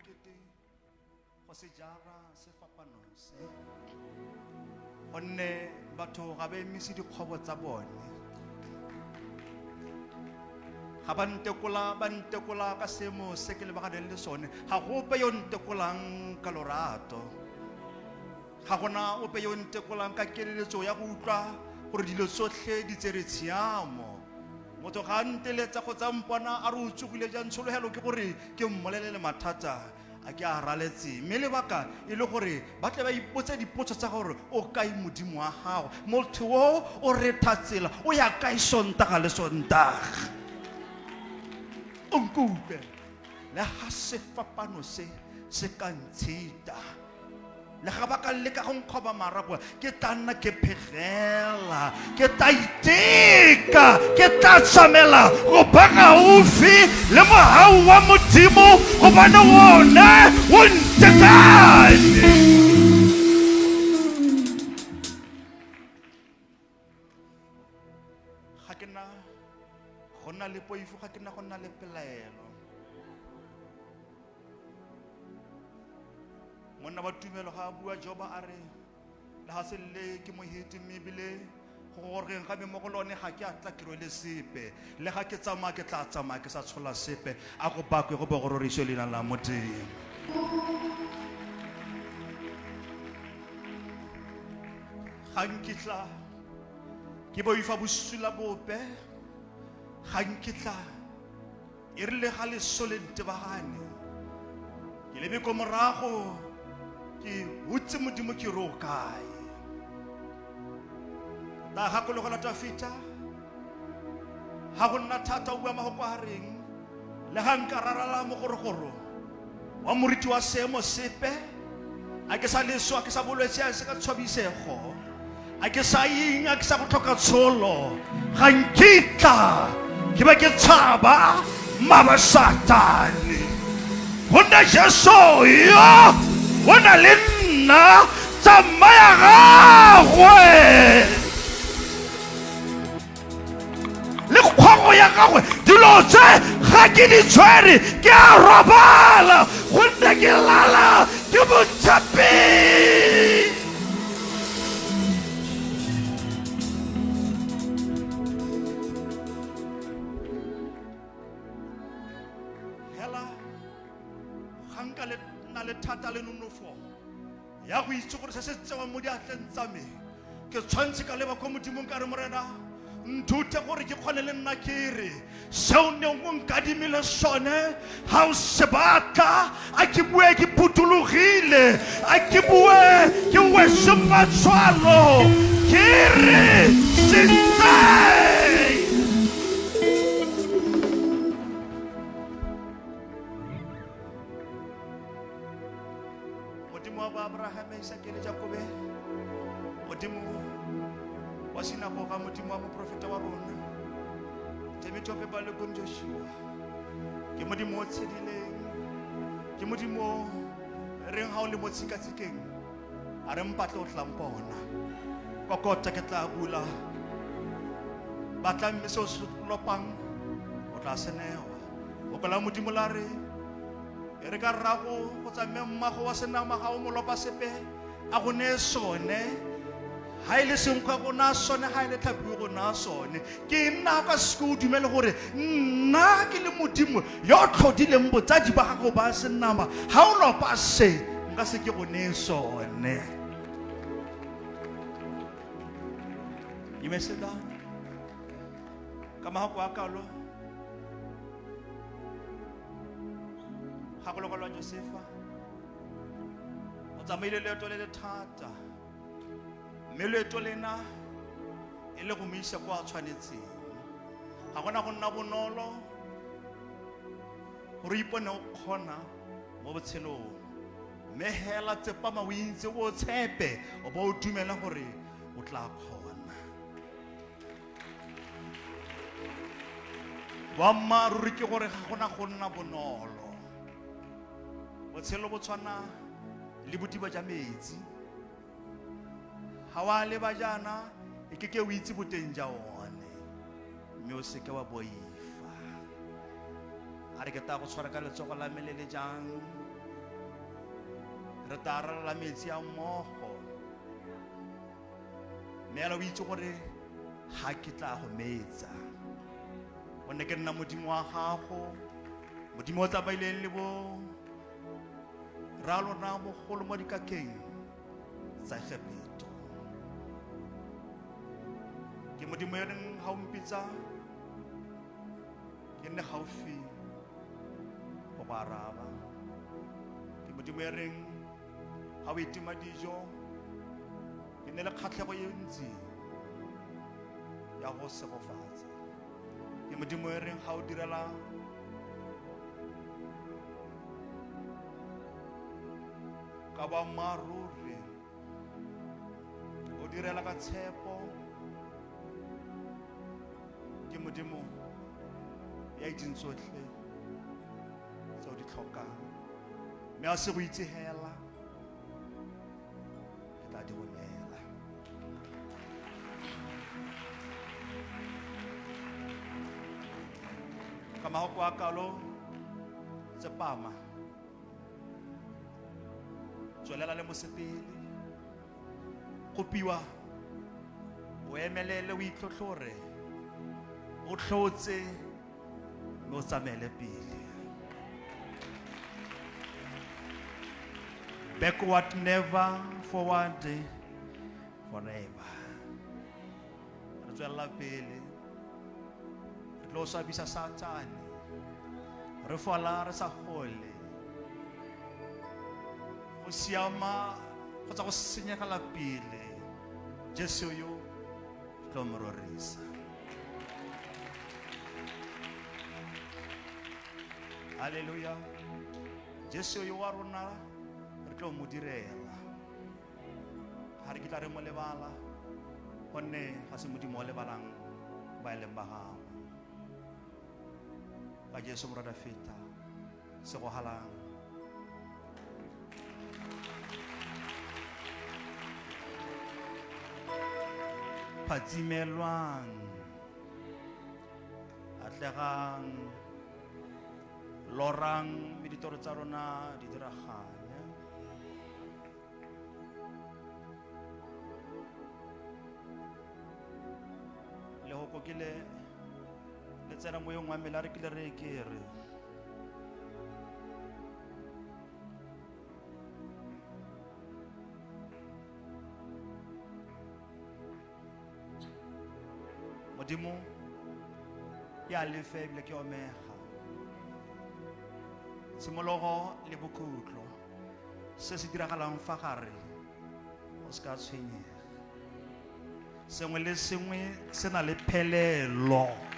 bokete go se jara sefapano se, gonne batho ga ba emise dikgobo tsa bone. Ga ba ntekola, ba ntekola ka seemo se ke lebaganeng le sone. Ga go ope yo ntekolang ka lorato, ga gona ope yo ntekolang ka keleletso ya go utlwa gore dilo tsotlhe di tsere tshiamo. Motho ga a nteletsa kgotsa mpona a re o tsogile jang, tshologelo ke gore ke mmolelele mathata a ke a raletse, mme lebaka e le gore ba tle ba ipotse dipotso tsa gore o kae Modimo wa gago, motho o o retha tsela o ya kae Sontaga le Sontaga. O nkutlwe, le ga sefapano se se ka ntshita, le ga ba ka leka go nkgoba marapo, ke tla nna ke phegela, ke tla iteka, ke tla tsamela go ba gaufi le mogau wa Modimo, gobane wone o ntekane. Ga ke na go nna le poifo, ga ke na go nna le pelaelo. Monna wa tumelo ga a bua Joba a re, le ga se le ke mohete, mme ebile go gorogeng ga me mo go lone ga ke a tla ke rwele sepe, le ga ke tsamaya ke tla tsamaya ke sa tshola sepe. A go bakwe go bo go roriswe leina la Modimo. Ga nkitla ke boifa bosula bope, ga nkitla e rile ga leso le ntebagane ke lebe ko morago ke botse Modimo ke re o kae. Ta gakologela Tafita ga go nna thata o bua magoko a reng, le ga nka rarala mogorogoro wa moriti wa seemo sepe, a ke sa leso, a ke sa bolwetse, a se ka tshwabisego, a ke sa eng, a ke sa go tlhoka tsholo, ga nkitla ke ba ke tshaba maba Satane, gonne Jesu yo o na le nna. Tsamaya gagwe le kgogo ya gagwe, dilo tse ga ke di tshwere, ke a robala, gonne ke lala ke botshepile. Hela ga nka le nna le thata le nonofo ya go itse gore se se tsewang mo diatleng tsa me, ke tshwanetse ka leba ko Modimong ka re, Morena, nthute gore ke kgone le nna ke re seo neng o nkadimile sone ga o se batla, a ke bue ke phuthologile, a ke bue ke wese matshwalo, ke re se tseye. Modimo wa bo Abrahame, Isake le Jakobe, Modimo wa sinagoga, Modimo wa moprofeta wa rona Temitope Balogun Joshua, ke Modimo o tshedileng, ke Modimo o reng ga o le mo tshikatshikeng a re mpatle o tla mpona, kokota ke tla bula, batla mme se o se lopang o tla se newa. O kwala Modimo la re e re ka rrago kgotsa mme mmago wa senama ga o mo lopa sepe a go neye sone, ga e le senkgwe go naya sone, ga e le tlhapi go naya sone. Ke nna ka seke o dumele gore nna ke le Modimo yo o tlhodileng botsadi ba gago ba senama, ga o lopa se nka se ke go neye sone. You may sit down. Ka mahoko a kalo gakologelwa Josefa o tsamaile leeto le le thata, mme leeto lena e le go mo isa kwa a tshwanetseng. Ga gona go nna bonolo gore o ipone o kgona mo botshelong, mme hela tsepama o itse, o tshepe, o bo o dumela gore o tla kgona. Boammaaruri ke gore ga gona go nna bonolo. Botshelo bo tshwana le bodiba ja metsi, ga wa leba jaana e ke ke o itse boteng ja one, mme o seke wa boifa. A re ke tla go tshwara ka letsogo la me le le jang. Re tla ralala metsi a mmogo. Mme ela o itse gore ga ke tla go metsa. Gonne ke nna Modimo wa gago, Modimo o tsamaileng le bo ra lona bogolo mo dikakeng tsa Egepeto. Ke Modimo yo reng ga o mpitsa ke nne gaufi go go araba. Ke Modimo yo reng ga o itima dijo ke nne le kgatlhego e ntsi ya go segofatsa. Ke Modimo yo reng ga o direla ka boammaaruri, o direla ka tshepo, ke Modimo ya itseng tsotlhe tse o di tlhokang, mme a se go itse hela, ke tla di go neela. Ka mahoko a kalo tsepama, tswelela le mosepele, kopiwa o emelele, o itlhotlhore, o tlhotse mme o tsamaele pele. Backward never, forward forever. Re tswelela pele, re tlo swabisa Satane, re fola re sa gole, go siama kgotsa go senyegela pele, Jesu yo re tlo mo rorisa. Halleluja. Jesu yo wa rona re tlo mo direla, ga re kitla re mo lebala, gonne ga se Modimo o lebalang ba e leng ba gagwe. Ka Jesu morwa Dafita, segogalang. Phatsimelwang, atlegang, lorang, mme ditoro tsa rona di diragale. Lehoko ke le le tsena moyong wa me, la re ke le re ke re Modimo ke a lefe ebile ke omega, tshimologo le bokhutlo, se se diragalang fa gare o se ka tshwenyega, sengwe le sengwe se na le phelelo.